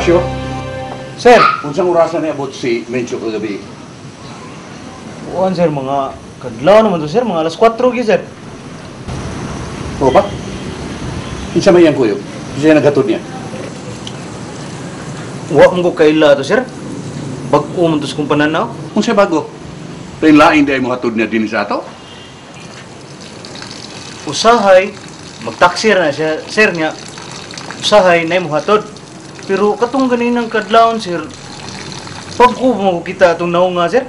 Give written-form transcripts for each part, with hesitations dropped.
Horacio? Sir! Unsang orasan niabot si Mencho kagabi? Kuan sir, mga kadlaw naman to sir, mga alas 4 gyud sir. Oo ba? Kinsa may iyang kuyog? Kinsa naghatod niya? Wa man ko kaila to sir. Bag-o man to sa kong pananaw. Unsa bago? Lain-lain di ay mohatod niya dinhi sa ato? Usahay, magtaksi na siya sir niya. Usahay na mohatod. Pero katong ganinang kadlawon sir, bag-o man ko kita atong naong nga sir.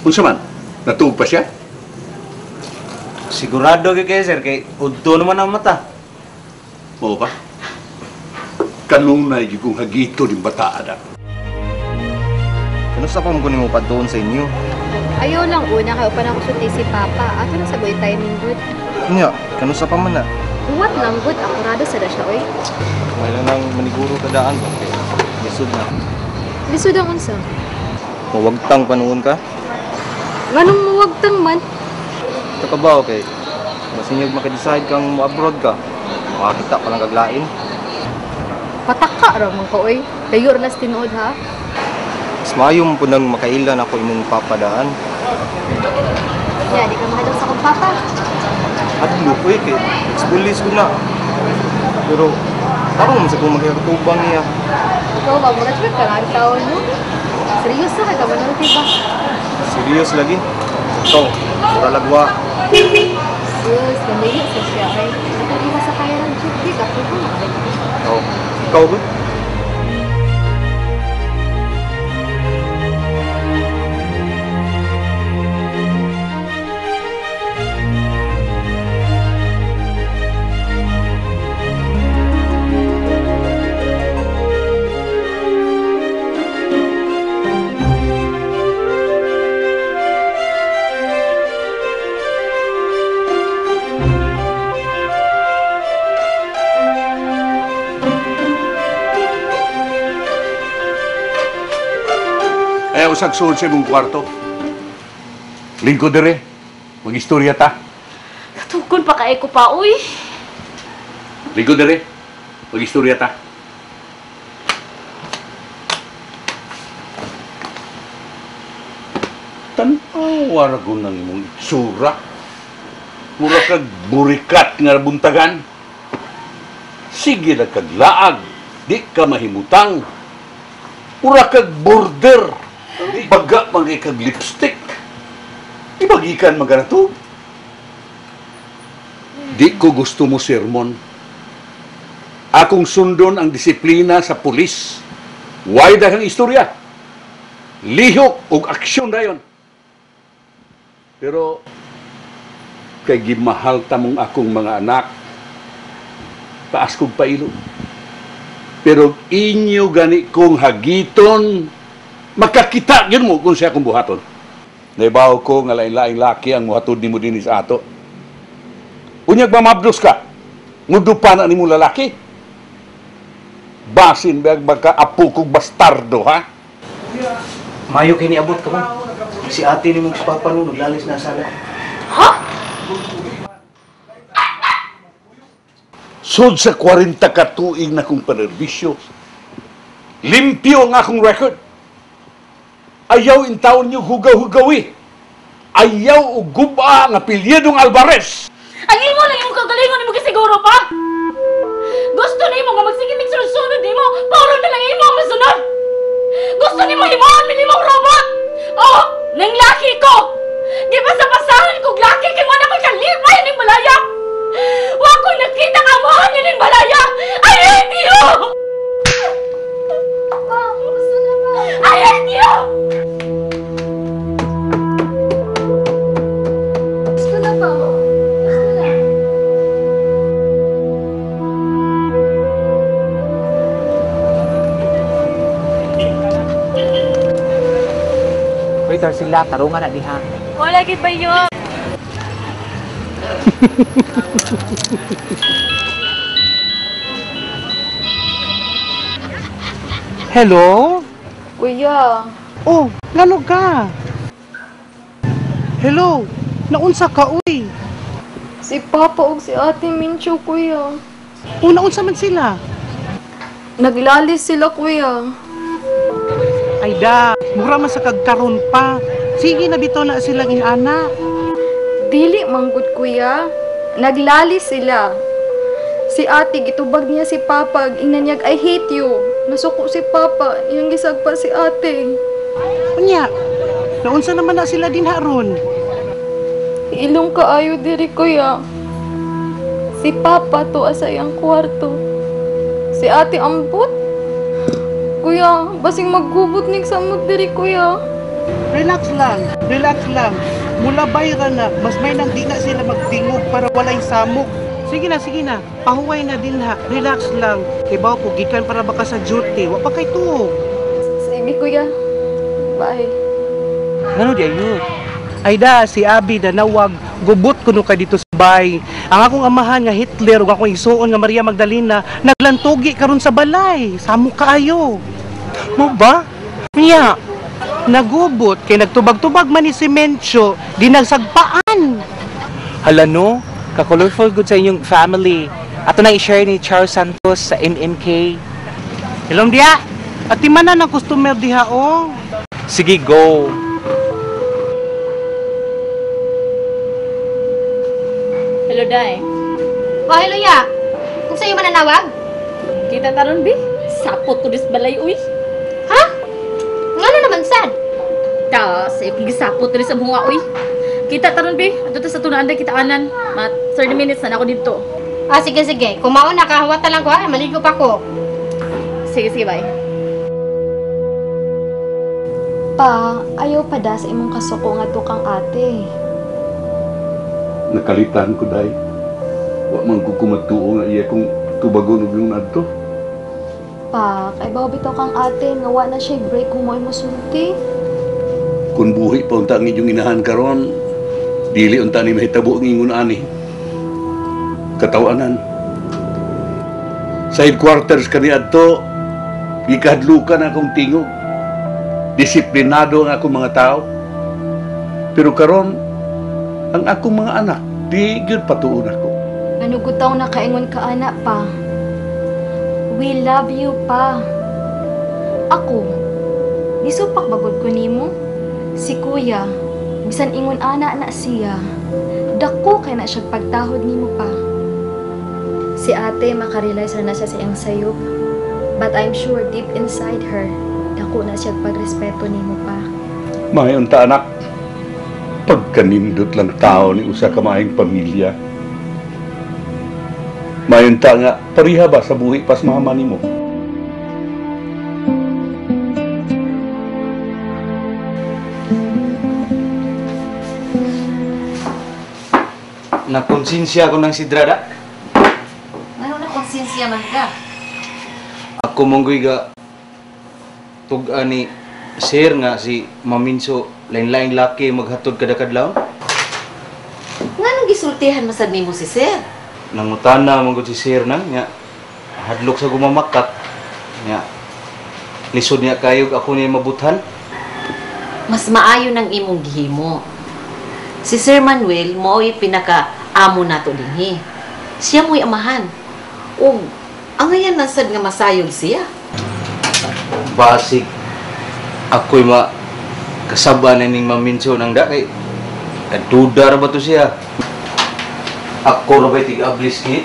Unsa man? Natuog pa siya? Sigurado gyud kay sir kay udto naman ang mata. Mao ba? Kanunay gyud kong hagito ning bata ada. Kanusa pa mo kunin mo padtuon sa inyo? Ayaw lang una kay upan ako sulti si Papa. Ato na sa boy timing good. Nya, kanusa pa man na? Huwat lang good, akurado sa da siya oy. May lang nang maniguro kadaan ba kay lisod na. Lisod ang unsa? Mawagtang panuon ka? Nganong muwagtang man? Ito ka ba okay? Masinyog maka-decide kang mo-abroad ka. Makakita pa lang kaglain. Pataka ra man ka oy. Layo ra nas tinuod ha. Mas maayo mo po nang makailan ako imong papadaan. Ya, di ka mahadlok sa akong papa. Hadlok oy kay ex-police ko na. Pero tarong man sa kong magkatubang niya. Ikaw ba mura ka lang taon no? Seryoso ka ka manulti ba? Serious lagi. Ikaw, mura lagwa. Sus, ganda sa siya ay. Nakaliwa sa kaya ng jeep, di ka po makalagay. Oh, ikaw ba? Ayaw usag suod sa imong kwarto. Lingkod dire. Mag-istorya ta. Katukon pa kay ko pa, uy. Lingkod dire. Mag-istorya ta. Tan-awa ra ko ng imong itsura. Mura kag burikat nga buntagan. Sige na kag laag. Di ka mahimutang. Mura kag border. Baga man kay kag lipstick. Ibagikan man ka na to. Di ko gusto mo sermon. Akong sundon ang disiplina sa pulis. Why daghang istorya? Lihok og aksyon dayon. Pero kay gimahal ta mong akong mga anak, taas kog pailo. Pero inyo gani kong hagiton, makakita gyud mo kung siya akong buhaton. Naibaw ko nga lain-laing laki ang muhatod nimo dinhi sa ato. Unyag mamabdos ka, ngudupa na nimo lalaki. Basin bag baka apo kog bastardo ha. Mayo kay niabot ka man. Si ate ni mong papa no naglalis na sala. Ha? Sud sa 40 ka tuig na kong panerbisyo. Limpyo ang akong record. Ayaw in taon niyo hugaw-hugawi. Ayaw og guba nga pilyedong Alvarez. Ang imo lang imong kagalingon nimo gisiguro pa. Gusto nimo nga magsigitig sunod-sunod nimo, paulo na lang imo ang masunod. Gusto nimo himuon minimong robot. Oh, nang laki ko. Gipasapasahan kog laki kay wala ko'y kalipay ning balaya. Wa ko'y nakita nga amuhan ning balaya. I hate you. I hate you. Gusto na pa. Gusto na. Wait, sila, tarungan na diha. Wala gid ba yun? Hello? Kuya. Oh, ngano ka? Hello? Naunsa ka, uy? Si Papa ug si Ate Mincho, kuya. Oh, naunsa man sila? Naglalis sila, kuya. Ay da, mura man sa kagkaron pa. Sige na bitaw na silang inana. Dili manggod, kuya. Naglalis sila. Si ate, gitubag niya si Papa. Ingnan niya, I hate you. Nasuko si Papa. Iyang gisagpa si ate. Unya, naunsa naman na sila din haron. Ilong kaayo diri, kuya. Si Papa tuwa sa iyang kwarto. Si ate ambot. Kuya, basing maggubot nig samot diri, kuya. Relax lang, relax lang. Mulabay ra na, mas may nang di na sila magtingog para walay samok. Sige na, sige na. Pahuway na din ha. Relax lang. Kay bawo ko gikan para baka sa duty. Wa pa kay tuog. Sige, kuya. Bye. Ngano di ayot? Ay da, si Abi na nawag gubot kuno ka dito sa bay. Ang akong amahan nga Hitler ug akong igsuon nga Maria Magdalena naglantugi karon sa balay. Samo kaayo. Mo ba? Niya, nagubot kay nagtubag-tubag man ni si Mencho, di nagsagpaan. Hala no, ka-colorful good sa inyong family. Ato nang i-share ni Charles Santos sa MMK. Hello diya. Ati manan ang customer diha oh. Sige, go. Hello, Day. Oh, hello ya. Kung sa'yo mananawag? Kita taron, bi? Sapot ko dis balay, uy. Ha? Ngano naman sad? Ta, sa ikong gisapot diri sa bunga, uy. Kita taron, bi. Ato ta sa tunaan kita anan. Ma 30 minutes na ako dito. Ah, sige, sige. Kung mauna ka, huwata lang ko ha. Maligo pa ko. Sige, sige, bye. Pa, ayaw pa da sa imong kasuko nga tukang ate. Nakalitan ko, day. Wa man ko kumatuo nga iya kung tubagon og yung adto. Pa, kay bawo bitaw kang ate nga wa na siya break kung mo'y mosulti. Kung buhi pa unta ang inyong inahan karon, dili unta ni mahitabo ang ingon ani. Katawanan. Sa headquarters kani adto, gikahadlukan akong tingog. Disiplinado ang akong mga tao. Pero karon, ang akong mga anak, di gyud patuon ako. Nanugutaw na kaingon ka, anak pa. We love you pa. Ako, gisupak bagod ko nimo. Si kuya, bisan ingon ana na siya. Dako kay na siya pagtahod nimo pa. Si ate makarealize na siya sa iyang sayop. But I'm sure deep inside her, dako na siya pagrespeto nimo pa. Mayon ta anak, pagkanindot lang tao ni usa ka maayong pamilya. Mayon ta nga, pariha ba sa buhi pas mama nimo? Nakonsensya ko ng sidrada. Ngano na konsensya man ka? Ako monggoy ga tug-an ni sir nga si Maminso lain-laing laki maghatod kada kadlaw. Nganong gisultihan masad nimo si sir? Nangutana manggod si sir nang nya hadlok sa gumamakat nya lisod niya kayog ako niya mabuthan. Mas maayo nang imong gihimo. Si Sir Manuel mo'y pinaka-amo nato dinhi. Siya mo'y amahan. Ug angayan na sad nga masayod siya. Basig ako'y ma kasaba na ning Maminso nang da kay nagduda ra ba to siya. Ako ra ba'y tig-ablis ni?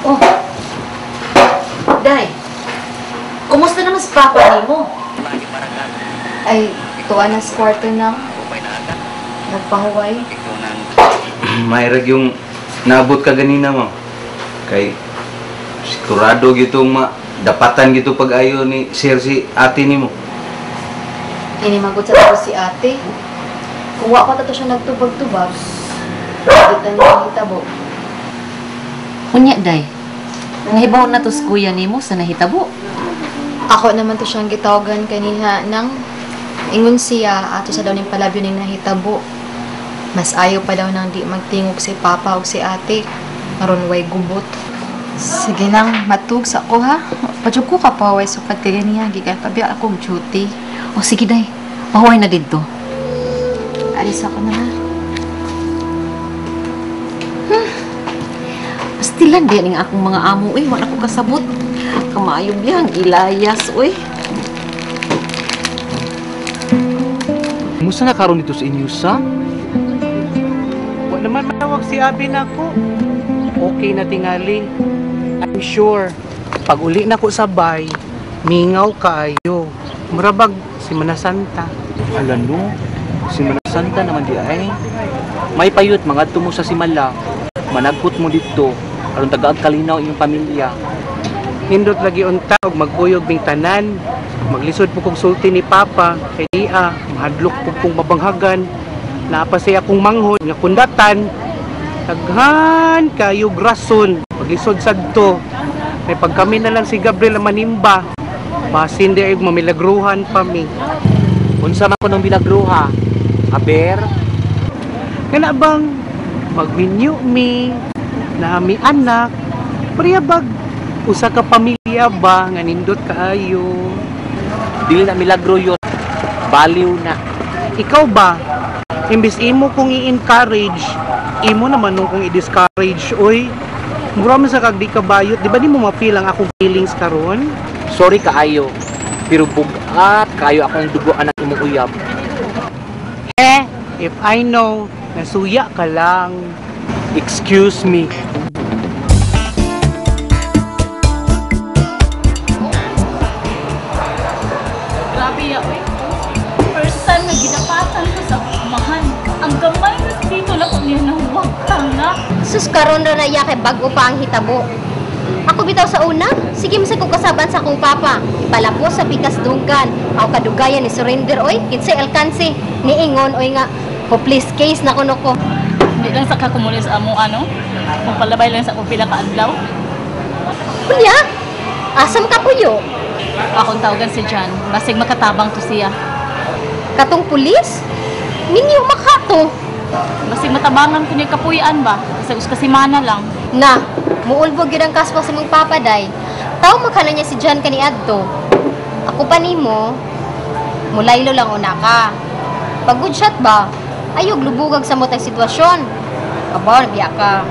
Oh. Day. Kumusta naman si Papa nimo? Ay, tuwa na sa kwarto na. Nagpahuway. Mayrag yung naabot ka ganina, ma'am. Kay sigurado gitong ma dapatan gito pag-ayo ni sir si ate nimo. Inimagot sa tato si ate. Kung wa pa tato siya nagtubag-tubag, kita niya nahitabo. Unya, Day. Nahibaw na to sa kuya nimo sa nahitabo. Ako naman to siyang gitawagan kaniha nang ingon siya ato sa daw ning palabyo ning nahitabo. Mas ayaw pa daw nang di magtingog si Papa o si ate. Maron way gubot. Sige nang, matug sa ko ha. Padyo ko ka paway sukad kay ganiya. Gikan pa biya akong duty. O sige, Day. Pahuway na didto. Alis ako na ha. Pastilan diyan ang akong mga amo, uy. Wala ko kasabot. Kamayo biyang ilayas, uy. Musa na karon dito sa inyo sa? Wa naman matawag si Abi nako. Okay na tingali. I'm sure, pag uli na ko sa bay, mingaw kaayo. Murabag si Manasanta. Hala no, si Manasanta naman di ay. May payot mangadto mo sa Simala. Managkot mo dito aron tagaag kalinaw inyong pamilya. Hindot lagi unta og magkuyog ming tanan. Maglisod po kong sulti ni Papa kay dia mahadlok po kong mabanghagan. Naa pa siya akong manghod nga kundatan. Daghan kayo rason maglisod sadto. May pagkami na lang si Gabriel ang manimba. Basin di ay mamilagruhan pa mi. Unsa man kunong milagruha? Aber, Kana bang magminyo mi, naami anak, priya bag usa ka pamilya ba nga nindot kaayo? Dili na milagro yun. Baliw na. Ikaw ba? Imbis imo kong i-encourage, imo naman nung kong i-discourage, oy. Mura man sa kag di ka bayot, di ba di mo ma-feel ang akong feelings karon? Sorry kaayo. Pero bugat kaayo akong dugo anak imong uyab. Eh, if I know, nasuya ka lang. Excuse me. Grabe ya, oy. First time na ginapatan ko sa amahan. Ang gamay na dito lang kung niya nahuwag tanga. Sus karon ra na iya kay bag-o pa ang hitabo. Ako bitaw sa una, sige mo sa kong kasaban sa akong papa. Ipalapo sa pikas dunggan. Ako kadugayan ni surrender oy, kinsay alkanse. Niingon oy nga hopeless case na kuno ko. Hindi lang sa kakumulis amo ano. Kung palabay lang sa akong pila ka adlaw. Kunya, asam ka puyo? Akong tawagan si John. Basig makatabang to siya. Katong pulis? Minyo makato. Basig matabangan ko niya kapuyan ba? Sa usa ka semana lang. Na, muulbog gyud ang kaswa sa mong papa day. Taw makala niya si John kaniadto. Ako pa nimo, mulaylo lang una ka. Pag good shot ba, ayog lubugag sa motang sitwasyon. Kabaw na biya ka.